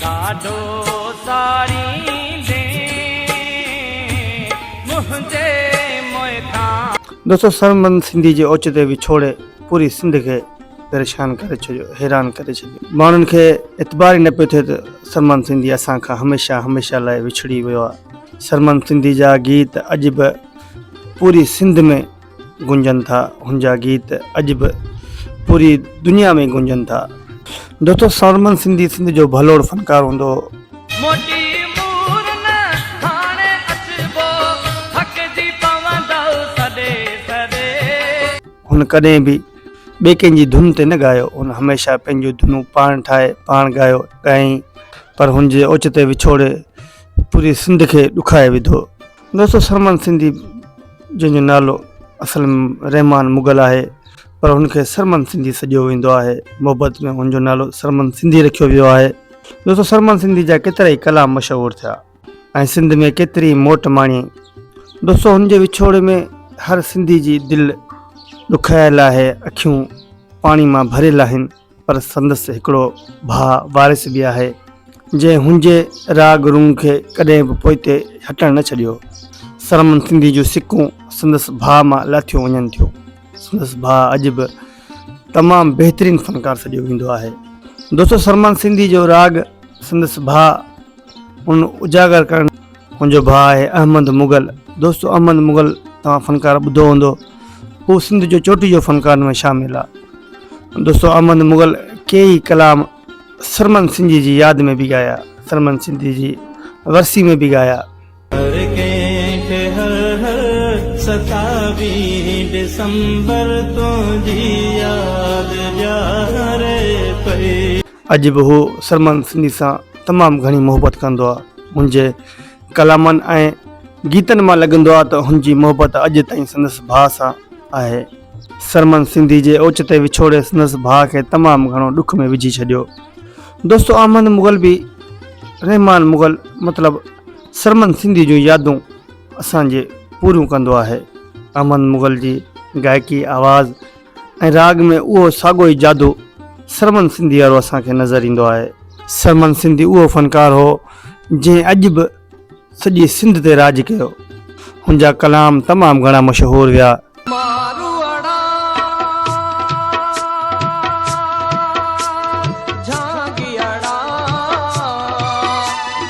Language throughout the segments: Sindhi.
ڏاڍو ساريندين منهنجي موء کان. دوستو سرمد سنڌي جي اوچتي وڇوڙي پوري سنڌ کي پريشان ڪري ڇڏيو حيران ڪري ڇڏيو ماڻهن کي اعتبار ئي نه پيو ٿئي ته سرمد سنڌي اسان کان هميشه هميشه لاء وڇڙي ويو آهي سرمد سنڌي جا گيت اڄ به پوري سنڌ ۾ گونجن ٿا هن جا گيت اڄ به پوري دنيا ۾ گونجن ٿا. دوستو سرمد سنڌي سنڌ جو ڀلوڙ فنڪار هوندو هو. موٽي مور نه هاڻي اچبو، ٿڪجي پوندؤ سڏي سڏي. هن ڪڏهن به ٻئي ڪنهن جي ڌن تي نه ڳايو، هن هميشه پنهنجون ڌنون پاڻ ٺاهي پاڻ ڳايو ڳايائين پر هن جي اوچتي وڇوڙي پوري سنڌ کي ڏکائي وڌو. دوستو سرمد سنڌي جنهن جو نالو اصل ۾ رحمان مغل آهي پر هن کي سرمد سنڌي سڏيو ويندو آهي محبت ۾ هن جو نالو سرمد سنڌي رکيو ويو آهي دوستو سرمد سنڌي جا ڪيترا ئي ڪلام مشهور ٿيا ۽ سنڌ ۾ ڪيتري موٽ ماڻي دوستو هن جي وڇوڙي ۾ هر سنڌي جي دل ڏکايل آهي اکيون پاڻي مان ڀريل آهن پر سندس هڪڙو ڀاء وارث به آهي، جنهن هن جي راڳ رونگ کي ڪڏهن به پوئتي هٽڻ نه ڇڏيو. سرمن سنڌي جون سڪون سندس ڀاء مان لاٿيون وڃن ٿيون. سندس ڀاء اڄ به تمام بهترين فنڪار سڏيو ويندو آهي. دوستو سرمن سنڌي جو راڳ سندس ڀاء ان اجاگر ڪرڻ هن جو ڀاء آهي احمد مغل. دوستو احمد مغل توهان فنڪار ٻڌو هوندو. هو سنڌ جو چوٽي جو فنڪارن ۾ شامل آ. دوستو احمد مغل ڪيئي ڪلام سرمن سنڌي جي ياد ۾ به ڳايا، سرمن سنڌي جي ورسي ۾ به ڳايا. هر ڪنهن کي هر هر ستاويهين ڊسمبر تنهنجي ياد ڏياري پئي. اڄ به هو سرمن سنڌي سان تمام گهڻي محبت ڪندو آ. هن جي ڪلامن ۽ گيتن مان لڳندو آ ته هن جي محبت اڄ تائين سندس ڀاء سان آهي. سرمن سنڌي جي اوچتي وڇوڙي سندس ڀاء کي تمام گهڻو ڏک ۾ وجهي ڇڏيو. دوستو احمد مغل به رحمان مغل مطلب سرمن سنڌي جون يادون اسان جي پوريون ڪندو آهي. احمد مغل جي گائڪي آواز ۽ راڳ ۾ اهو ساڳو ئي جادو سرمن سنڌي وارو اسان کي نظر ايندو آهي. سرمن سنڌي اهو فنڪار هو جنهن اڄ به سڄي سنڌ تي راڄ ڪيو. هن جا ڪلام تمام گهڻا مشهور ويا. ماروئڙا جھانگيئڙا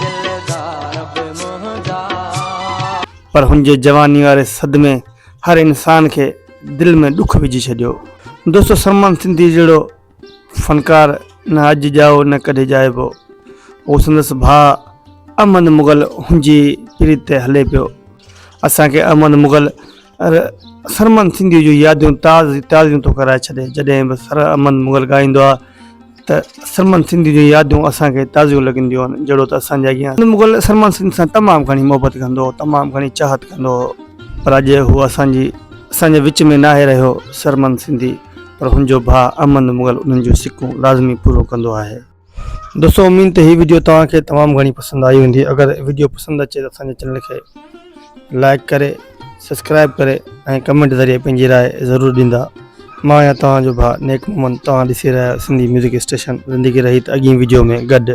دلدار به منهنجا. پر هن جي جواني واري صدمي هر انسان کي دل ۾ ڏک وجهي ڇڏيو. دوستو سلمان سنڌي جهڙو فنڪار نه اڄ ڄائو نه ڪڏهن ڄائبو. هو سندس ڀاء احمد مغل هن جي پريت تي هلي پيو. اسان کي احمد مغل سرمن سنڌي جون ياديون تازيون ٿو ڪرائي ڇڏي. جڏهن به سر احمد مغل ڳائيندو آهي ته سرمن سنڌي جون ياديون اسان کي تازيون لڳنديون آهن جهڙو ته اسان جي اڳيان مغل سرمن سنڌي سان تمام گهڻي محبت ڪندو هو تمام گهڻي چاهت ڪندو هو پر اڄ هو اسان جي اسان جي وچ ۾ ناهي رهيو سرمن سنڌي پر هن جو ڀاء احمد مغل انهن جون سڪون لازمي پورو ڪندو آهي. دوستو اميد ته هي وڊيو توهان کي تمام گهڻي پسند آئي هوندي اگر وڊيو پسند اچي ته اسان جي چينل کي لائڪ ڪري سبسڪرائب ڪري ۽ ڪمينٽ ذريعي پنهنجي راء ضرور ڏيندا مان آهيان توهان جو ڀاء نيڪ محمد توهان ڏسي رهيا آهيو سنڌي ميوزڪ اسٽيشن زندگي رهي ته اڳين وڊيو ۾ گڏ.